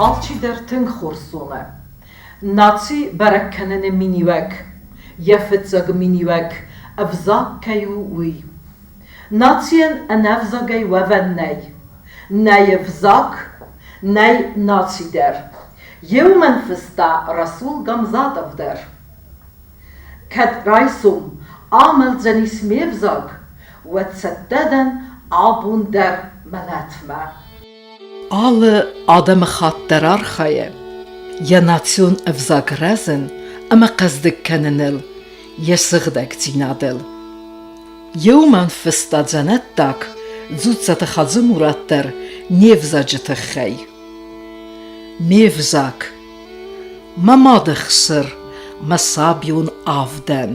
Алчидӕр тынг хорз зоны, наци бӕрӕг кӕныны миниуӕг, йӕ фыццаг миниуӕг ӕвзаг кӕй у, уый. Нацийӕн ӕнӕ ӕвзагӕй уӕвӕн нӕй. Нӕй ӕвзаг, нӕй наци дӕр. Еумӕн фыста Расул Гамзатов дӕр. Кӕд райсом амӕлдзӕнис ме взаг, уӕд цӕттӕ дӕн абон дӕр мӕлӕтмӕ. Алы адӕмыхатт дӕр архайы йӕ национ ӕвзаг рӕзын ӕмӕ хъӕздыг кӕныныл, йӕ сыгъдӕгдзинадыл. Еумӕн фыста дзӕнӕттаг Дзуццаты Хадзы-Мурат дӕр не взаджы тыххӕй. Ме взаг, мӕ мады хсыр, мӕ сабион авдӕн.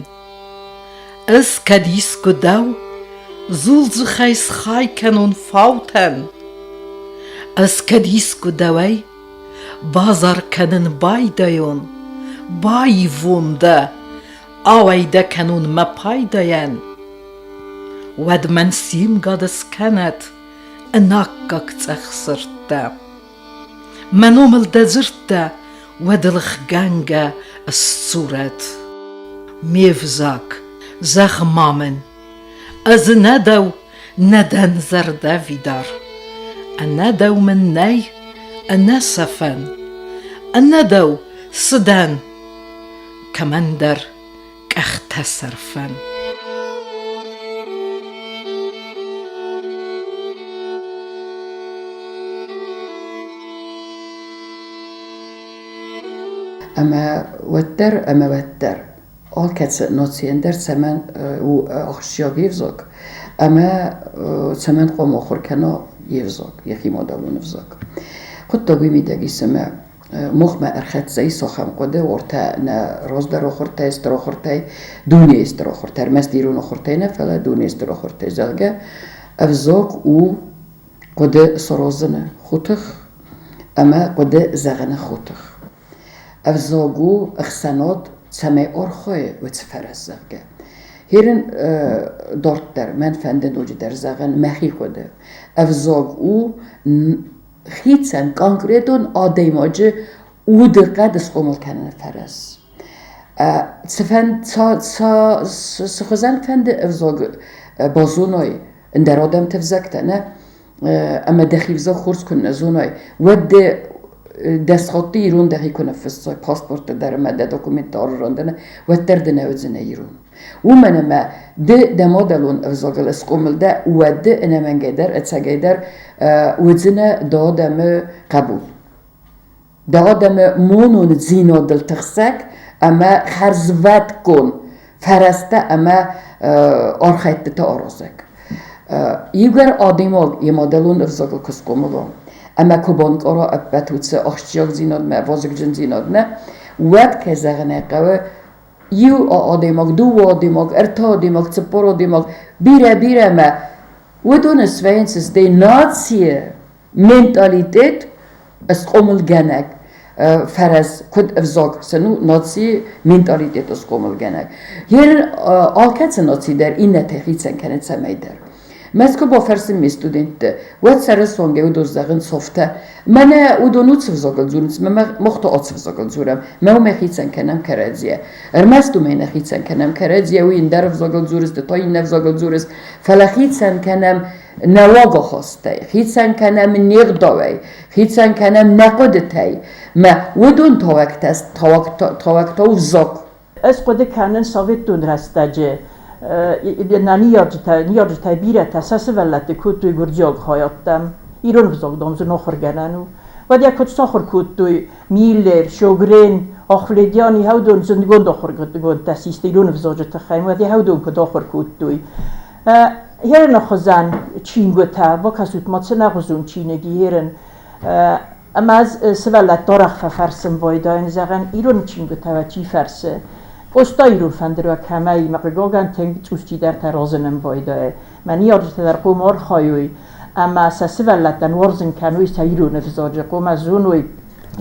Ӕз кӕд искуы дӕу зулдзыхӕй схай кӕнон фаутӕн, Ӕз кӕд искуы дӕуӕй базар кӕнын байдайон, баивон дӕ, ауӕй дӕ кӕнон мӕ пайдайӕн, уӕд мӕн симгад скӕнӕд ӕнаккаг цъӕх сырдтӕ. Мӕ номыл дӕ дзырдтӕ уӕд ӕлгъгӕнгӕ ысдзурӕд. Ме взаг, зӕгъ-ма мын, ӕз нӕ дӕу нӕ дӕн зӕрдӕвидар. Ӕнӕ дӕу мын нӕй ӕнӕ сӕфӕн, ӕнӕ дӕу цы дӕн, кӕмӕндӕр къӕхтӕсӕрфӕн. Ӕмӕ уӕддӕр ӕмӕ уӕддӕр алкӕцы нацийӕн дӕр цӕмӕн у ахсджиаг йе взаг ӕмӕ цӕмӕн хъуамӕ ахуыр кӕна йе взаг, йӕхи мадӕлон ӕвзаг. Хъуыддаг уый мидӕг ис, ӕмӕ махмӕ ӕрхӕццӕ ис ахӕм хъуыды, уартӕ нӕ раздӕр ахуыртӕй, стыр ахуыртӕй, дунейы стыр ахуыртӕ, ӕрмӕст ирон ахуыртӕй нӕ, фӕлӕ дунейы стыр ахуыртӕй, зӕгъгӕ, ӕвзаг у хъуыды саразыны хотых ӕмӕ хъуыды зӕгъыны хотых. Ӕвзаг у ӕхсӕнад, цӕмӕй архайы уыцы фӕрӕз, зӕгъгӕ. Херын дарддӕр мӕн фӕнды ноджыдӕр зӕгъын мӕхи хъуыды. Ӕвзаг у хицӕн конкретон адӕймаджы удыхъӕд схъомыл кӕныны фӕрӕз. Цы хуызӕн фӕнды ӕвзаг базоной ӕндӕр адӕмты ӕвзӕгтӕ, нӕ? Ӕмӕ дӕхи взаг хорз куы нӕ зонай, уӕд дӕ дӕсгъӕдты ирон дӕхи куы ныффыссой паспортты дӕр ӕмӕ дӕ документты арырон дӕр, уӕддӕр ды нӕ уыдзынӕ ирон. Уымӕн ӕмӕ ды дӕ мадӕлон ӕвзагыл схъомыл дӕ, уӕд ды ӕнӕмӕнгӕй дӕр, ӕцӕгӕй дӕр уыдзынӕ дӕ адӕмы хъӕбул. Дӕ адӕмы монондзинадыл тыхсӕг ӕмӕ хӕрзвӕткон фӕрӕзтӕ ӕмӕ архӕйдтытӕ аразӕг. Иугӕр адӕймаг йӕ мадӕлон ӕвзагыл куы схъомыл уа ӕмӕ куы банкъара ӕппӕт уыцы ахсджиагдзинадмӕ, вазыгджындзинадмӕ, уӕд, кӕй зӕгъын ӕй хъӕуы, иу адӕймаг, дыууӕ адӕймаг, ӕртӕ адӕймаг, цыппар адӕймаг, бирӕ-бирӕ ӕмӕ уыдоны свӕййынц стӕй нацийы менталитет схъомылгӕнӕг фӕрӕз, куыд ӕвзаг сын у нацийы менталитет схъомылгӕнӕг. Йе алкӕцы наци дӕр иннӕтӕй хицӕн кӕны цӕмӕйдӕр. Мӕскуы бафӕрсын ме студентты, уӕд сӕры цонгӕй уыдон зӕгъынц софтӕ. Мӕнӕ уыдон уыцы взагыл дзурынц, мӕ мах та ацы взагыл дзурӕм. Мӕ уымӕй хицӕн кӕнӕм кӕрӕдзийӕ. Ӕрмӕст уымӕй нӕ хицӕн кӕнӕм кӕрӕдзийӕ, уый ӕндӕр ӕвзагыл дзурыс, ды та иннӕ ӕвзагыл дзурыс. Фӕлӕ хицӕн кӕнӕм нӕ уагахастӕй, хицӕн кӕнӕм не гъдауӕй, хицӕн кӕнӕм нӕ хъуыдытӕй. Мӕ уыдон тауӕгтӕ, тауӕгтӕ у взаг. Ӕз хъуыды кӕнын советон рӕстӕджы нӕ ныййарджытӕй бирӕтӕ сӕ сывӕллӕтты кодтой гуырдзиаг хайадтӕм. Ирон ӕвзаг, дам, зын ахуыргӕнӕн у. Уӕд йӕ куыд сахуыр кодтой Миллер, Шёгрен, Ахвледиани, уыдон зындгонд ахуыргондтӕ систы ирон ӕвзаджы тыххӕй, уӕд йӕ уыдон куыд ахуыр кодтой. Херыны хуызӕн чингуытӕ, бакӕсут ма цынӕгъуызон чиныг Херын. Ӕмӕ ӕз сывӕллӕтты арӕх фӕфӕрсын байдайын, зӕгъын, ирон чингуытӕ уӕ чи фӕрсы? Къоста ирон фӕндыр уӕ кӕмӕй, мӕ хъыгагӕн, тынг цъус чидӕртӕ разынын байдайы. Мӕ ныййарджытӕ дӕр хъом архайой ӕмӕ сӕ сывӕллӕттӕн уарзын кӕной сӕ ирон ӕвзаджы, хъуамӕ зоной,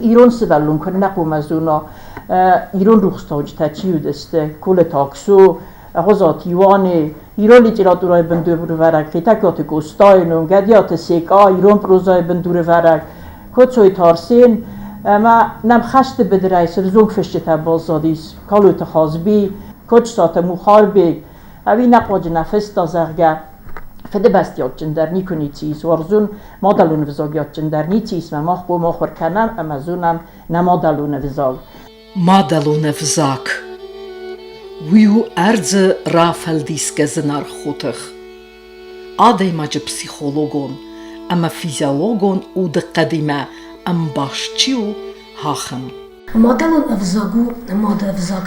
ирон сывӕллон куыннӕ хъуамӕ зона, ирон рухстауджытӕ чи уыдысты, Колыты Аксо, Ӕгъуызаты Иуане, ирон литературӕйы бындурӕвӕрӕг Хетӕгкаты Къостайы ном, Гӕдиаты Секъа, ирон прозӕйы бындурӕвӕрӕг Коцойты Арсен. Ӕмӕ нӕм хӕсты быдырӕй цы взонг фысджытӕ баззадис, Калоты Хазби, Кочысаты Мухарбег, ӕви нӕ хъуаджы нӕ фыста, зӕгъгӕ, Фыдыбӕсты адджындӕр никуы ницы ис, уарзон мадӕлон ӕвзаг адджындӕр ницы ис, мӕ мах хъуамӕ ахуыр кӕнӕм ӕмӕ зонӕм нӕ мадӕлон ӕвзаг. Мадӕлон ӕвзаг. Уый у ӕрдзы рафӕлдисгӕ зынаргъ хотых. Адӕймаджы психологон ӕмӕ физиологон удыхъӕдимӕ ӕмбаст чи у, ахӕм. Мадӕлон ӕвзаг у мады ӕвзаг.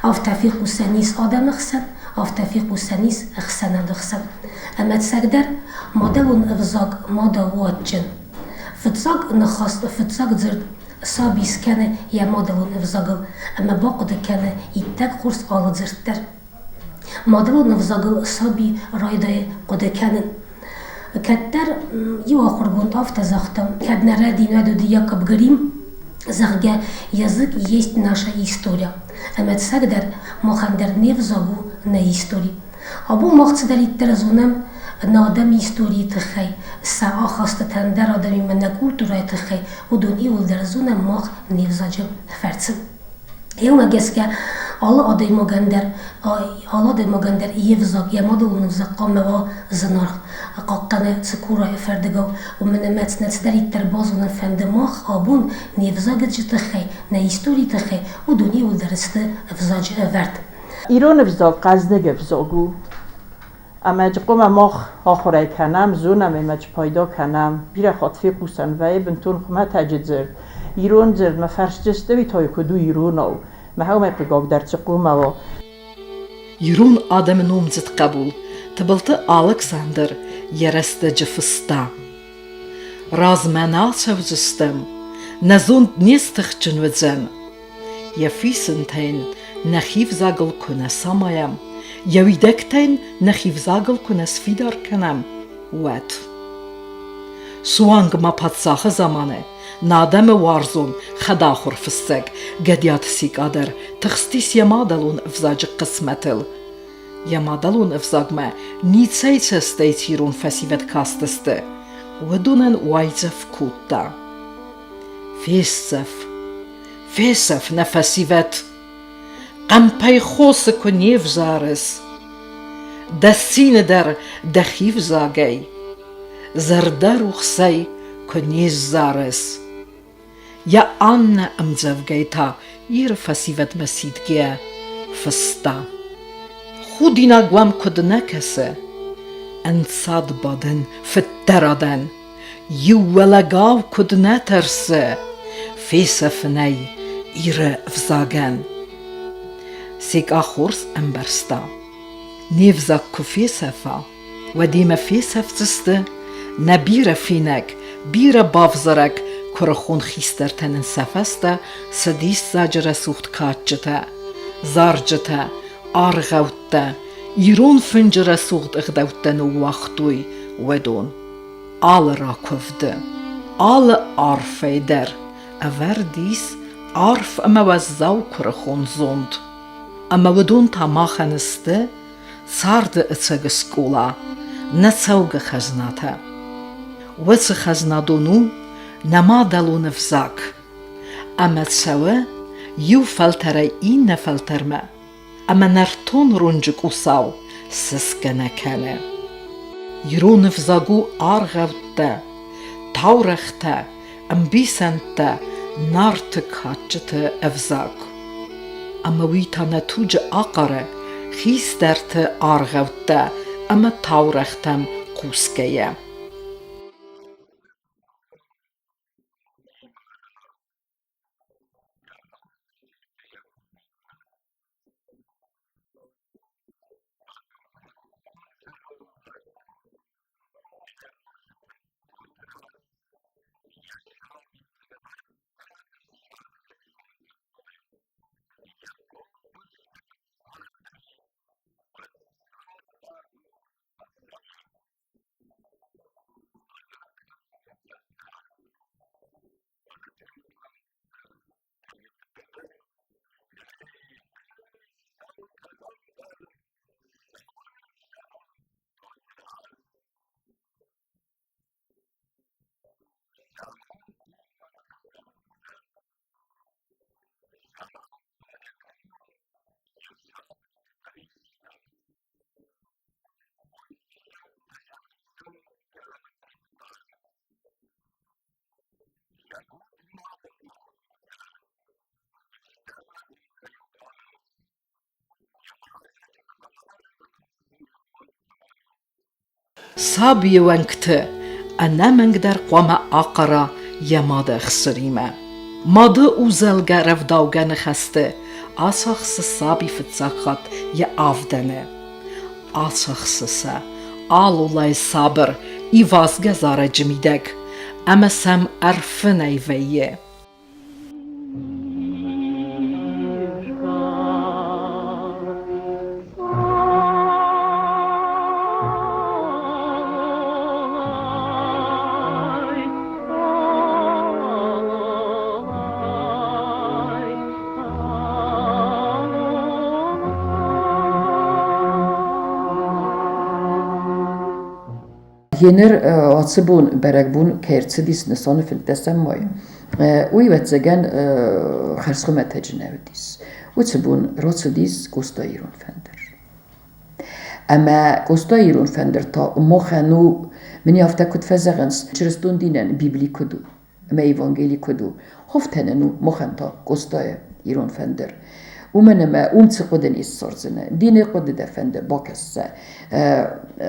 Афтӕ фехъусӕн ис адӕмы хсӕн, афтӕ фехъусӕн ис ӕхсӕнады хсӕн. Ӕмӕ ӕцӕгдӕр мадӕлон ӕвзаг мадау у адджын. Фыццаг ныхас, фыццаг дзырд саби скӕны йӕ мадӕлон ӕвзагыл ӕмӕ бахъуыды кӕны иттӕг хорз алы дзырд дӕр. Мадӕлон ӕвзагыл саби райдайы хъуыды кӕнын. Кӕддӕр иу ахуыргонд афтӕ загъта, кӕд нӕ рӕдийын, уӕд уыди Якоб Грим, зӕгъгӕ, язык есть наша история. Ӕмӕ ӕцӕгдӕр махӕн дӕр не взаг у нӕ истори. Абон мах цыдӕриддӕр зонӕм нӕ адӕмы историйы тыххӕй, сӕ ахастытӕ ӕндӕр адӕмимӕ нӕ культурӕйы тыххӕй, уыдон иууылдӕр зонӕм мах не взаджы фӕрцы. Уымӕ гӕсгӕ алы адӕймагӕн дӕр алы адӕймагӕн дӕр йе взаг, йӕ мадӕлон ӕвзаг хъуамӕ уа зынаргъ. Хъахъхъӕны цыкурайы фӕрдыгау, уымӕн ӕмӕ нӕ цыдӕриддӕр базонын фӕнды мах абон не взаджы тыххӕй, нӕ историйы тыххӕй, уыдон иууылдӕр сты ӕвзаджы ӕвӕрд. Ирон ӕвзаг хъӕздыг ӕвзаг у. Ӕмӕ хъуамӕ мах ахуырӕй кӕнӕм, зонӕм ӕмӕ пайда кӕнӕм. Бирӕ хатт фехъусӕн вӕййы бынтон хуымӕтӕджы дзырд. Ирон дзырд мӕ фӕрсдзысты, той куыд у иронау. Мӕ уымӕй хъыгагдӕр цы хъуамӕ уа. Ирон адӕмы номдзыд хъӕбул Тыбылты Алыксандр йӕ рӕстӕджы фыста: Размӕ нал цӕудзыстӕм, нӕ зонд не стыхджын уыдзӕн. Йӕ фисынтӕ йын нӕхи взагыл куы нӕ самайӕм, йӕ уидӕгтӕ йын нӕхи взагыл куы нӕ сфидар кӕнӕм, уӕд. Суанг ма паддзахы заманы нӕ адӕмы уарзон хӕдахуыр фыссӕг Гӕдиаты Секъа дӕр тыхстис йӕ мадӕлон ӕвзаджы хъысмӕтыл. Йӕ мадӕлон ӕвзагмӕ ницӕй цӕстӕй цы ирон фӕсивӕд кастысты, уыдонӕн уайдзӕф кодта. Фесӕф, фесӕф нӕ фӕсивӕд! Хъӕмпӕй хосы куы не взарыс, дӕ цины дӕр дӕхи взагӕй, зӕрдӕрухсӕй куы не сзарыс. Йӕ аннӕ ӕмдзӕвгӕй та Иры фӕсивӕдмӕ сидгӕ фыста: Худинаг уӕм куыд нӕ кӕсы, ӕнцад бадын фыддӕрадӕн, иу уӕлӕгау куыд нӕ тӕрсы фесӕфынӕй Иры взагӕн. Секъа хорз ӕмбӕрста, не взаг куы фесӕфа, уӕд имӕ фесӕфдзысты нӕ бирӕ фенӕг, бирӕ бавзарӕг куырыхон хистӕртӕ нын сӕ фӕстӕ цы диссаджы рӕсугъд кадджытӕ, зарджытӕ, аргъӕуттӕ, ирон фынджы рӕсугъд ӕгъдӕуттӕ ныууагътой, уыдон. Алы ракуывды, алы арфӕй дӕр ӕвӕрд ис арф ӕмӕ уӕззау куырыхон зонд. Ӕмӕ уыдон та махӕн сты царды ӕцӕг скъола, нӕ цӕугӕ хӕзнатӕ. Уыцы хӕзнадон у нӕ мадӕлон ӕвзаг ӕмӕ цӕуы иу фӕлтӕрӕй иннӕ фӕлтӕрмӕ ӕмӕ нӕртон ронджы къусау сысгӕ нӕ кӕны. Ирон ӕвзаг у аргъӕуттӕ, таурӕгътӕ, ӕмбисӕндтӕ, Нарты кадджыты ӕвзаг. Ӕмӕ уый та нӕ туджы ахъары хистӕрты аргъӕуттӕ ӕмӕ таурӕгътӕм хъусгӕйӕ. Сабийы уӕнгты ӕнӕмӕнгдӕр хъуамӕ ахъара йӕ мады ӕхсыримӕ. Мады узӕлгӕ рӕвдаугӕ ныхӕсты ацахсы саби фыццаг хатт йӕ авдӕны. Ацахсы сӕ алулайы сабыр ивазгӕ зарӕджы мидӕг ӕмӕ сӕм ӕрфынӕй вӕййы. Еныр ацы бон бӕрӕгбон кӕй ӕрцыдис нысаны 15 май, уый, ӕвӕццӕгӕн, хӕрзхуымӕтӕджы нӕ уыдис. Уыцы бон рацыдис Къоста ирон фӕндыр. Ӕмӕ Къоста ирон фӕндыр та махӕн у, мын афтӕ куыд фӕзӕгъынц, чырыстон динӕн Библи куыд у, ӕмӕ Евангели куыд у, Хофтӕнӕн у махӕн та Къостайы ирон фӕндыр. Уымӕн ӕмӕ уым цы хъуыды не ссардзынӕ, дины хъуыды дӕ фӕнды, бакӕс сӕ,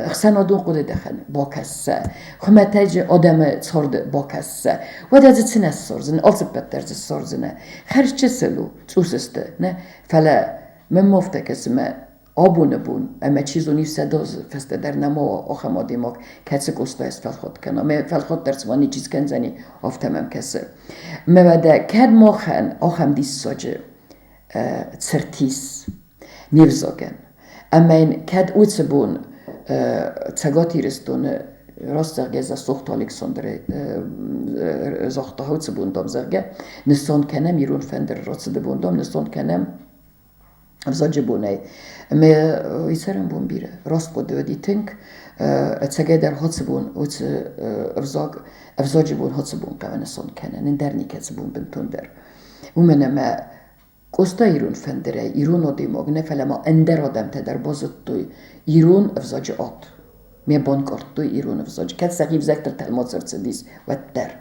ӕхсӕнадон хъуыды дӕ фӕнды, бакӕс сӕ, хуымӕтӕджы адӕмы царды бакӕс сӕ, уӕдӕ дзы цы нӕ ссардзынӕ, алцыппӕт дӕр дзы ссардзынӕ. Хӕрз чысыл у, цъус сты, нӕ, фӕлӕ мӕм афтӕ кӕсы, мӕ абоны бон, ӕмӕ чи зоны иу сӕдӕ азы фӕстӕ дӕр нӕма уа ахӕм адӕймаг, кӕцы Къостайы сфӕлхатт кӕна. Мӕ фӕлхатт дӕр цыма ничи скӕндзӕни, афтӕ мӕм кӕсы. Мӕ уӕдӕ кӕд махӕн ахӕм диссаджы цырт ис не взагӕн, ӕмӕ йын кӕд уыцы бон Цӕгат Ирыстоны раст зӕгъгӕ Засохты Александры загъта уыцы бон, дам, зӕгъгӕ, нысан кӕнӕм ирон фӕндыры рацыды бон, дам, нысан кӕнӕм ӕвзаджы бонӕй. Ӕмӕ уый цӕрӕнбон бирӕ раст хъуыды уыди тынг. Ӕцӕгӕйдӕр уыцы бон, уыцы ӕвзаг, ӕвзаджы бон уыцы бон хъӕуы нысан кӕнын, ӕндӕр никӕцы бон бынтондӕр. Уымӕн ӕмӕ Къоста ирон фӕндырӕй ирон адӕймаг нӕ, фӕлӕ ма ӕндӕр адӕмтӕ дӕр базыдтой ирон ӕвзаджы ад. Ме банкъардтой ирон ӕвзаджы, кӕд сӕхи ӕвзӕгтыл тӕлмац ӕрцыдис, уӕддӕр.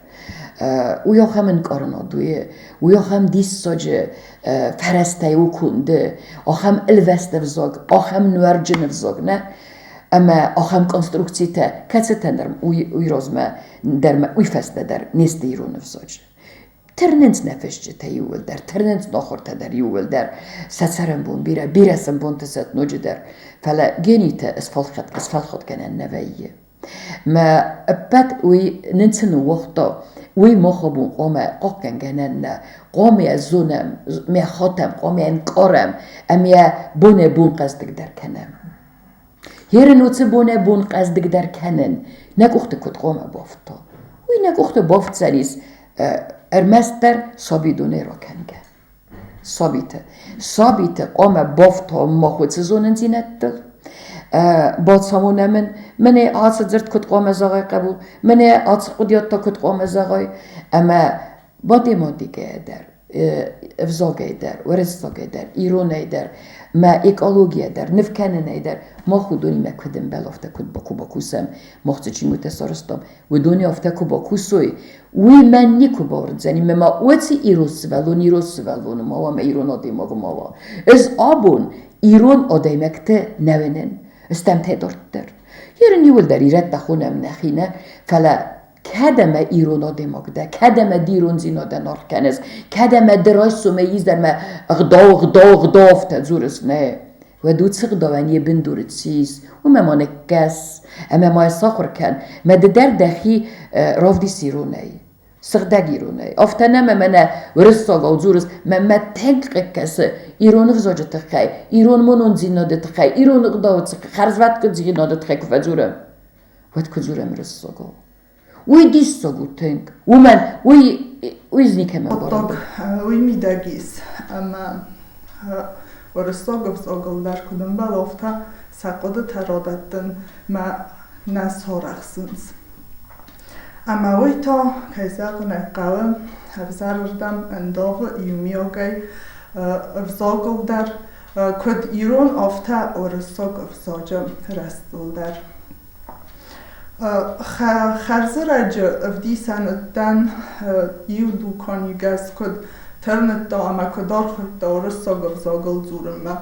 Уый ахӕм ӕнкъарынад у, уый ахӕм диссаджы фӕрӕзтӕй у конд, ахӕм ӕлвӕст ӕвзаг, ахӕм нуарджын ӕвзаг, нӕ? Ӕмӕ ахӕм конструкцитӕ, кӕцытӕ ныр уый размӕ дӕр уый фӕстӕ дӕр не сты ирон ӕвзаджы. Тырнынц нӕ фысджытӕ иууылдӕр, тырнынц дохуыртӕ дӕр иууылдӕр. Сӕ цӕрӕнбон бирӕ, бирӕ сын бонты цӕт ноджыдӕр. Фӕлӕ генитӕ сфӕлхатгӕнӕн нӕ вӕййы. Мӕ ӕппӕт уый нын цы ныууагъта, уый мах абон хъуамӕ хъахъхъӕнгӕнӕн нӕ, хъуамӕ зонӕм, мӕ хатӕм, хъуамӕ ӕнкъарӕм ӕмӕ бонӕй-бон хъӕздыгдӕр кӕнӕм. Ерын уыцы бонӕй-бон хъӕздыгдӕр кӕнын нӕ къухты куыд хъуамӕ бафта? Уый нӕ къухты бафтдзӕнис ӕрмӕстдӕр сабидонӕй ракӕнгӕ. Сабиты. Сабиты хъуамӕ бафтауӕм мах уыцы зонындзинӕдтыл. Бацамонӕм ын, мӕнӕ ацы дзырд куыд хъуамӕ зӕгъай хъӕбул, мӕнӕ ацы хъуыдыйад та куыд хъуамӕ зӕгъай. Ӕмӕ математикӕйӕ дӕр, ӕвзагӕй дӕр, уырыссагӕй дӕр, иронӕй дӕр, мӕ экологийӕ дӕр, ныв кӕнынӕй дӕр мах уыдонимӕ куыд ӕмбӕлы, афтӕ куыд бакусӕм, мах цы чингуытӕ сарӕзтам, уыдони афтӕ куы бакусой, уый мӕн никуы бауырндзӕни, мӕ ма уыцы ирон сывӕллон ирон сывӕллоны ма уа, мӕ ирон адӕймагы ма уа. Ӕз абон ирон адӕймӕгты нӕ уынын, стӕмтӕй дарддӕр. Ерын иууылдӕр ирӕттӕ хонӕм нӕхи нӕ, фӕлӕ кӕд ӕмӕ ирон адӕймаг дӕ, кӕд ӕмӕ ды ирондзинадӕн аргъ кӕныс, кӕд ӕмӕ ды райсомӕй изӕрмӕ ӕгъдау, ӕгъдау, ӕгъдау афтӕ дзурыс, нӕ, уӕд уыцы ӕгъдауӕн йӕ бындуры цы ис, уымӕ ма ныккӕс ӕмӕ ма йӕ сахуыр кӕн, мӕ ды дӕр дӕхи равдис иронӕй, сыгъдӕг иронӕй. Афтӕ нӕ мӕ мӕнӕ уырыссагау дзурыс, мӕнмӕ тынг хъыг кӕсы ирон ӕвзаджы тыххӕй, ирон монондзинады тыххӕй, ирон ӕгъдауы тыххӕй, хӕрзвӕткдзинады тыххӕй куы фӕдзурӕм, уӕд куы дзурӕм уырыссагау. Уый диссаг у тынг. Уымӕн уый уый никӕмӕн Хъуыддаг уый мидӕг ис, ӕмӕ уырыссаг ӕвзагыл дӕр куыд ӕмбӕлы, афтӕ сӕ хъуыдытӕ радӕттын мӕ нӕ сарӕхсынц. Ӕмӕ уый та, кӕй зӕгъын ӕй хъӕуы, ӕвзӕрырдӕм ӕндавы иумиагӕй ӕвзагыл дӕр, куыд ирон, афтӕ уырыссаг ӕвзаджы рӕзтыл дӕр. Хӕрзӕрӕджы ӕвдисӕн уыдтӕн иу дуканигӕс куыд тырныдта ӕмӕ куыд архайдта уырыссаг ӕвзагыл дзурынмӕ.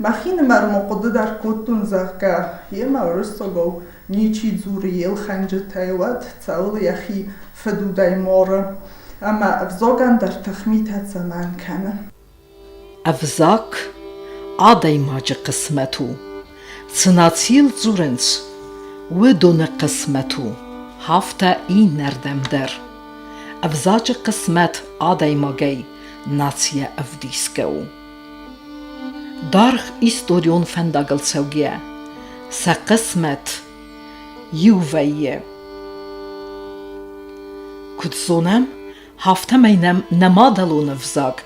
Мӕхинымӕр ма хъуыды дӕр кодтон, зӕгъгӕ, йемӕ уырыссагау ничи дзуры йе лхӕнджытӕй, уӕд цӕуыл йӕхи фыдудӕй моры? Ӕмӕ ӕвзагӕн дӕр тыхмитӕ цӕмӕн кӕны? Ӕвзаг адӕймаджы хъысмӕт у. Цы нацийыл дзурынц, уыдоны хъысмӕт у, афтӕ иннӕрдӕм дӕр. Ӕвзаджы хъысмӕт адӕймагӕй нацийӕ ӕвдисгӕ у. Даргъ историон фӕндагыл цӕугӕйӕ, сӕ хъысмӕт иу вӕййы. Куыд зонӕм, афтӕмӕй нӕм нӕ мадӕлон ӕвзаг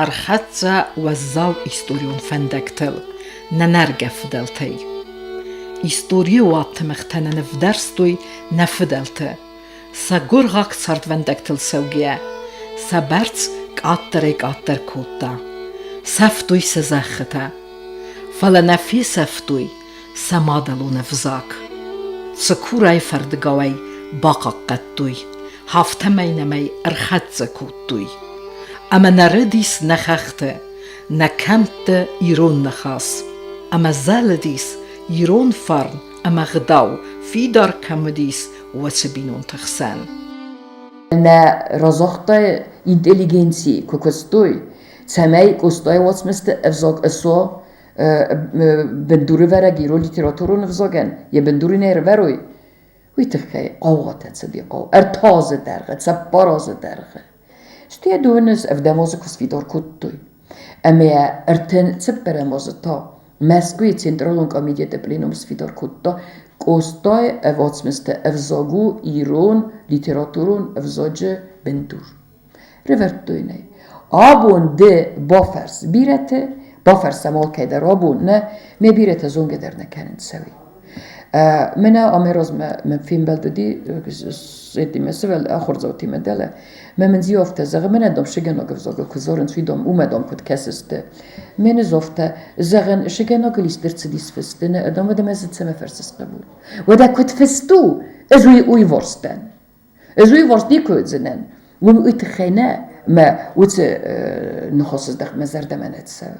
ӕрхӕццӕ уӕззау историон фӕндӕгтыл нӕ нӕргӕ фыдӕлтӕй. Историйы уадтымыгътӕ нӕ нывдӕрстой нӕ фыдӕлты, сӕ гуыргъахъ цардвӕндӕгтыл цӕугӕйӕ, сӕ бӕрц къаддӕрӕй-къаддӕр кодта. Сӕфтой сӕ зӕххытӕ. Фӕлӕ нӕ фесӕфтой сӕ мадӕлон ӕвзаг. Цыкурайы фӕрдыгауӕй бахъахъхъӕдтой, афтӕмӕй нӕм ӕй ӕрхӕццӕ кодтой. Ӕмӕ нӕрыдис нӕ хӕхты, нӕ кӕмтты ирон ныхас. Ӕмӕ зӕлыдис ирон фарн ӕмӕ гъдау фидар кӕм уыдис, уыцы бинонты хсӕн. Нӕ разагътай интеллигенци куы куыстой, цӕмӕй Къостайы уацмысты ӕвзаг ысуа бындурывӕрӕг ирон литературон ӕвзагӕн, йӕ бындур ын ӕрывӕрой, уый тыххӕй хъаугъатӕ цыди хъӕу 3 азы дӕргъы, 4 азы дӕргъы. Стӕй дыууынӕз ӕвдӕм азы куы сфидар кодтой. Ӕмӕ 34-ӕм азы та Мӕскуыйы Централон комитеты пленум сфидар кодта Къостайы уацмысты ӕвзаг у ирон литературон ӕвзаджы бындур. Рывӕрдтой нӕ. Абон ды бафӕрс бирӕты, бафӕрсӕм алкӕй дӕр абон нӕ, ме бирӕтӕ зонгӕ дӕр нӕ кӕнынц сӕуи. Мӕнӕ амӕй размӕ мӕ фембӕлд уыди этимӕ сывӕл ахуырдзаутимӕ дӕлӕ. Мӕ мын зи афтӕ зӕгъы, мӕнӕ дам шыгӕнаг ӕвзагыл куы дзурынц, уый дам уымӕ дам куыд кӕсыс ды. Мӕнӕ афтӕ зӕгъын, шыгӕнагыл ист ӕрцыдис фыст, нӕ дам уӕдӕ мӕ дзы цӕмӕ фӕрсыс хъӕбул? Уӕдӕ куыд фыст у, ӕз уый уый дӕн. Ӕз уый варст никуы уыдзынӕн. Уым уый тыххӕй нӕ, мӕ уыцы ныхасыздӕхт мӕ зӕрдӕмӕ нӕ цӕуы.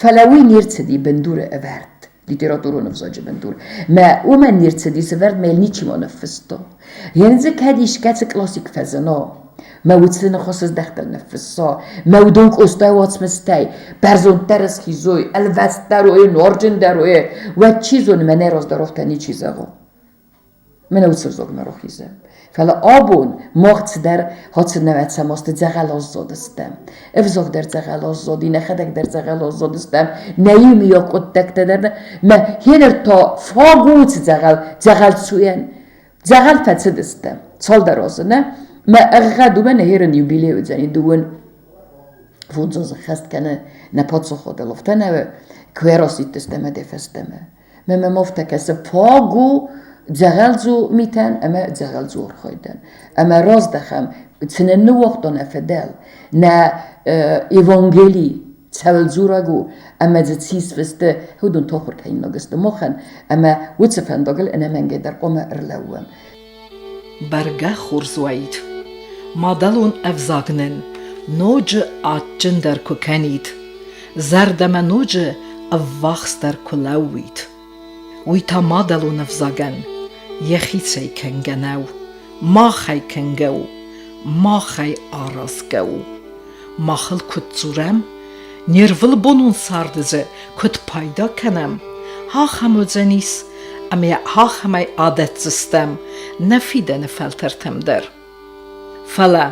Фӕлӕ уый не рцыди бындуры ӕвӕрд, литературон ӕвзаджы бындур. Мӕ уымӕн не рцыди сӕвӕрд, мӕ йыл ничима ныффыста. Йе дзы кӕд искӕцы классик фӕзына, мӕ уыцы ныхасыздӕхтыл ныффысса, мӕ уыдон Къостайы уацмыстӕй бӕрзонддӕр схизой, ӕлвӕстдӕр уой, нуарджындӕр уой, уӕд чи зоны, мӕнӕй раздӕр афтӕ ничи зӕгъа. Мӕнӕ уыцы ӕвзагмӕ рахизӕм. Фӕлӕ абон мах цыдӕр хӕцынӕвӕцӕм азты дзӕгъӕл аззадыстӕм. Ӕвзаг дӕр дзӕгъӕл аззади, нӕхӕдӕг дӕр дзӕгъӕл аззадыстӕм, нӕ иумиаг хъуыддӕгтӕ дӕр мӕ хеныр та фаг у уыцы дзӕгъӕл, дзӕгъӕлцуйӕн. Дзӕгъӕл фӕцыдыстӕм цалдӕр азы, нӕ? Мӕ ӕгъгъӕд уымӕн херын юбилей уыдзӕни 25 азы хӕст кӕны нӕ паддзахады афтӕ нӕ куы ӕрасидтыстӕм ӕдде фӕстӕмӕ. Мӕ мӕм афтӕ кӕсы, фаг у дзӕгъӕлдзу митӕн ӕмӕ дзӕгъӕлдзу архайдӕн. Ӕмӕ раздӕхӕм, цы нын ныууагъта нӕ фыдӕл, нӕ Евангели цӕуыл дзурӕг у, ӕмӕ дзы ци сфысты, уыдон тохуыр кӕнинаг сты махӕн, ӕмӕ уыцы фӕндагыл ӕнӕмӕнгӕй дӕр хъуамӕ ӕрлӕууӕм. Бӕргӕ хорз уаид, мадӕлон ӕвзаг нын ноджы адджындӕр куы кӕнид, зӕрдӕмӕ ноджы ӕввахсдӕр куы лӕууид. Уый та мадӕлон ӕвзагӕн йӕхицӕй кӕнгӕ нӕу, махӕй кӕнгӕ у, махӕй аразгӕ у. Махыл куыд дзурӕм, не рвылбонон царды дзы куыд пайда кӕнӕм, ахӕм уыдзӕнис ӕмӕ ахӕмӕй адӕтдзыстӕм нӕ фидӕны фӕлтӕртӕм дӕр. Фӕлӕ,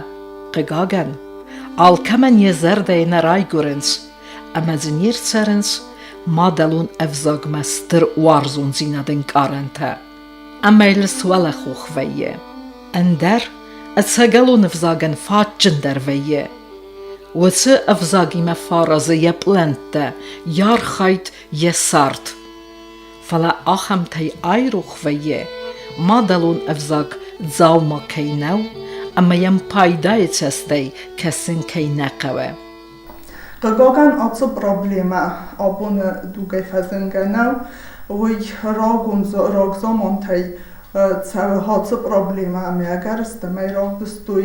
хъыгагӕн, алкӕмӕн йӕ зӕрдӕйы нӕ райгуырынц ӕмӕ дзы не рцӕрынц мадӕлон ӕвзагмӕ стыр уарзондзинады ӕнкъарӕнтӕ. Ӕмӕ йыл суӕлӕхох вӕййы. Ӕндӕр ӕцӕгӕлон ӕвзагӕн фӕадджындӕр вӕййы. Уыцы ӕвзагимӕ фӕаразы йӕ пълӕнттӕ, йӕ архайд, йӕ цард. Фӕлӕ ахӕмтӕй айрох вӕййы, мадӕлон ӕвзаг дзаума кӕй нӕу ӕмӕ йӕм пайдайы цӕстӕй кӕсын кӕй нӕ хъӕуы. Хъыгагӕн, ацы проблемӕ абоны дугӕй фӕзынгӕ нӕу. Уый рагон рагзамантӕй цӕуы ацы проблемӕ ӕмӕ ӕгӕрыстӕмӕй равдыстой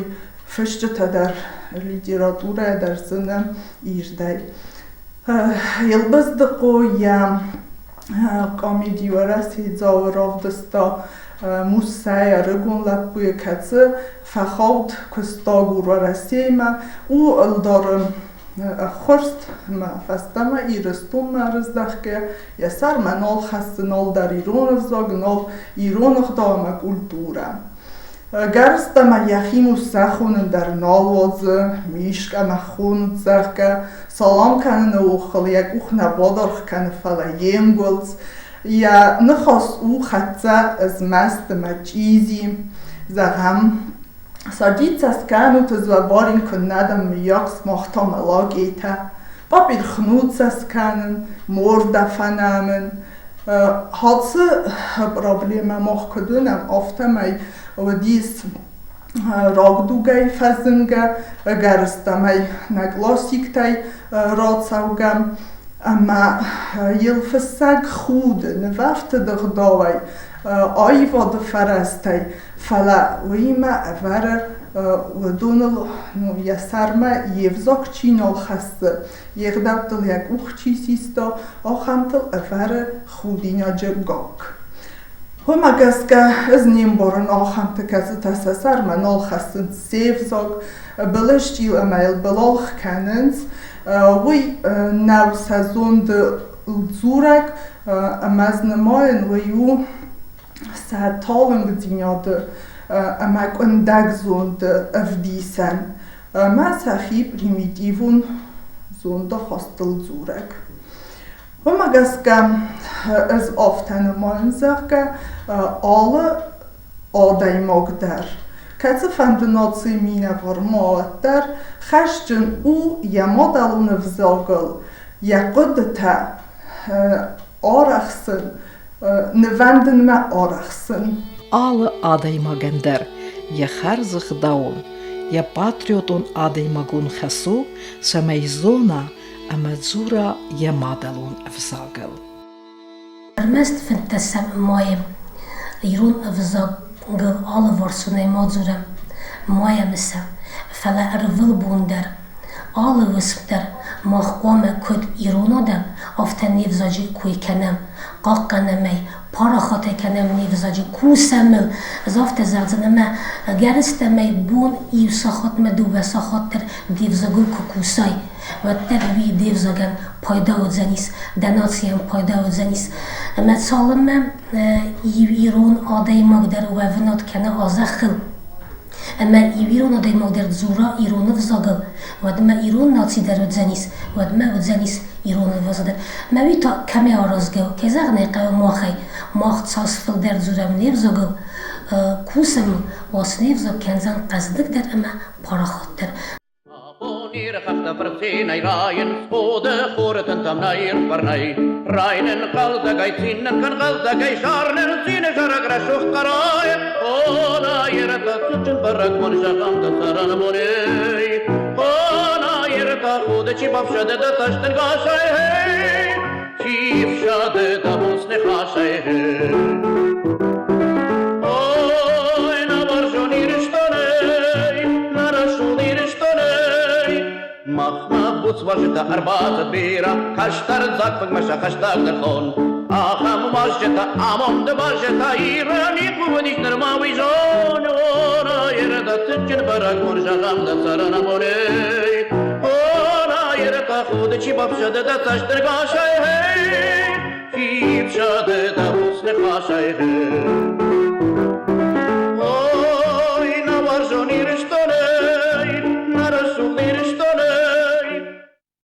фысджытӕ дӕр, литературӕ дӕр дзы нӕ ирдӕй. Елбыздыхъо йӕ Комеди Уӕрӕседзау равдыста Муссӕйы ӕрыгон лӕппуйы, кӕцы фӕхауд куыстагур Уӕрӕсемӕ, у ӕлдары ӕххуырст ӕмӕ фӕстӕмӕ Ирыстонмӕ ӕрыздӕхгӕйӕ, йӕ сӕрмӕ нал хӕссы нал дӕр ирон ӕвзаг, нал ирон ӕгъдау ӕмӕ культурӕ. Гӕрзтӕ ӕмӕ йӕхи Муссӕ хонын дӕр нал уадзы, Мишкӕ мӕ хонут, зӕгъгӕ, салам кӕныны охыл йӕ къух нӕ бадаргъ кӕны, фӕлӕ йе нгуылдз. Йӕ ныхас у хӕццӕ, змӕст ӕмӕ чъизи. Зӕгъӕм, садиться скӕнут, ӕз уӕ барин куыннӕ дӕн, мыййаг, сымах та мӕлагетӕ. Папирхнуцӕ скӕнын, мордӕ фӕнӕмын. Ацы проблемӕ мах куыд уынӕм, афтӕмӕй уыдис рагдугӕй фӕзынгӕ, ӕгӕрыстӕмӕй нӕ классиктӕй рацӕугӕ. Ӕмӕ йыл фыссӕг худы нывӕфтыд ӕгъдауӕй, аивады фӕрӕзтӕй, фӕлӕ уыимӕ ӕвӕры уыдоныл йӕ сӕрмӕ йе взаг чи нал хӕссы, йе гъдӕуттыл йӕ къух чи систа, ахӕмтыл ӕвӕры худинаджы гакк. Уымӕ гӕсгӕ ӕз не мбарын ахӕмты, кӕцытӕ сӕ сӕрмӕ нал хӕссынц се взаг, былысчъил ӕмӕ йыл былалгъ кӕнынц. Уый нӕу сӕ зонды дзурӕг, ӕмӕ ӕз нымайын, уый у сӕ талынгдзинады ӕмӕ къуындӕг зонды ӕвдисӕн ӕмӕ сӕхи примитивон зондахастыл дзурӕг. Уымӕ гӕсгӕ ӕз афтӕ нымайын, зӕгъгӕ, алы адӕймаг дӕр, кӕцыфӕнды нацийы минӕвар ма уӕддӕр, хӕсджын у йӕ мадӕлон ӕвзагыл йӕ хъуыдытӕ арӕхсын, нывӕндынмӕ арӕхсын. Алы адӕймагӕн дӕр йӕ хӕрзӕгъдауон, йӕ патриотон адӕймагон хӕс у, цӕмӕй зона ӕмӕ дзура йӕ мадӕлон ӕвзагыл. Ӕрмӕст 15 майы ирон ӕвзагыл алыварсонӕй ма дзурӕм, ма йӕ мысӕм, фӕлӕ ӕрвылбон дӕр, алы уысм дӕр мах хъуамӕ куыд ирон адӕм, афтӕ не взаджы кой кӕнӕм, хъахъхъӕнӕм ӕй, парахат ӕй кӕнӕм не взаджы, кусӕм ыл. Ӕз афтӕ зӕгъдзӕн, ӕмӕ ӕгӕрыстӕмӕй бон иу сахатмӕ дыууӕ сахат дӕр де взагыл куы кусай, уӕддӕр уый де взагӕн пайда уыдзӕнис, дӕ нацийӕн пайда уыдзӕнис. Ӕмӕ цалынмӕ иу ирон адӕймаг дӕр уӕвынад кӕна а зӕххыл, ӕмӕ иу ирон адӕймаг дӕр дзура ирон ӕвзагыл, уӕдмӕ ирон наци дӕр уыдзӕнис, уӕдмӕ уыдзӕнис ирон ӕвзаг дӕр. Мӕ уый та кӕмӕй аразгӕ у? Кӕй зӕгъын ӕй хъӕуы махӕй, мах цас фылдӕр дзурӕм не взагыл, кусӕм, уас не взаг кӕндзӕн хъӕздыгдӕр ӕмӕ парахатдӕр. Абон хӕхтӕ фырцинӕй райынц, Ходы хуры тынтӕм нӕ ирфӕрнӕй. Райнын хъӕлдзӕгӕй, циннын кӕн хъӕлдзӕгӕй, Сарнын цины зарӕг рӕсугъд хъӕрӕй. О, нӕ Иры цытджын бӕрӕгбон, зӕгъӕм дӕ цӕрӕнбонӕй. О, нӕ Иры ходы чи бафсӕды дӕ цӕстӕнгасӕй, Чи фсӕды дӕ буц ныхасӕй. Ой, нӕ уарзон Ирыстонӕй, нӕ рӕсугъд Ирыстонӕй, Махмӕ буц уазджытӕ ӕрбацыд бирӕ, кӕстӕр дзаг фынгмӕ сӕ хӕстӕгдӕр хон. Ахӕм уазджытӕ, амонды уазджытӕ Ирӕн никуы уыдис нырма уый зон. О, Иры дӕ цытджын бӕрӕгбон, зӕгъӕм дӕ цӕрӕнбонӕй. О, Иры тӕхуды чи бафсӕды дӕ цӕстӕнгасӕй, Чи фсӕды дӕ буц ныхасӕй,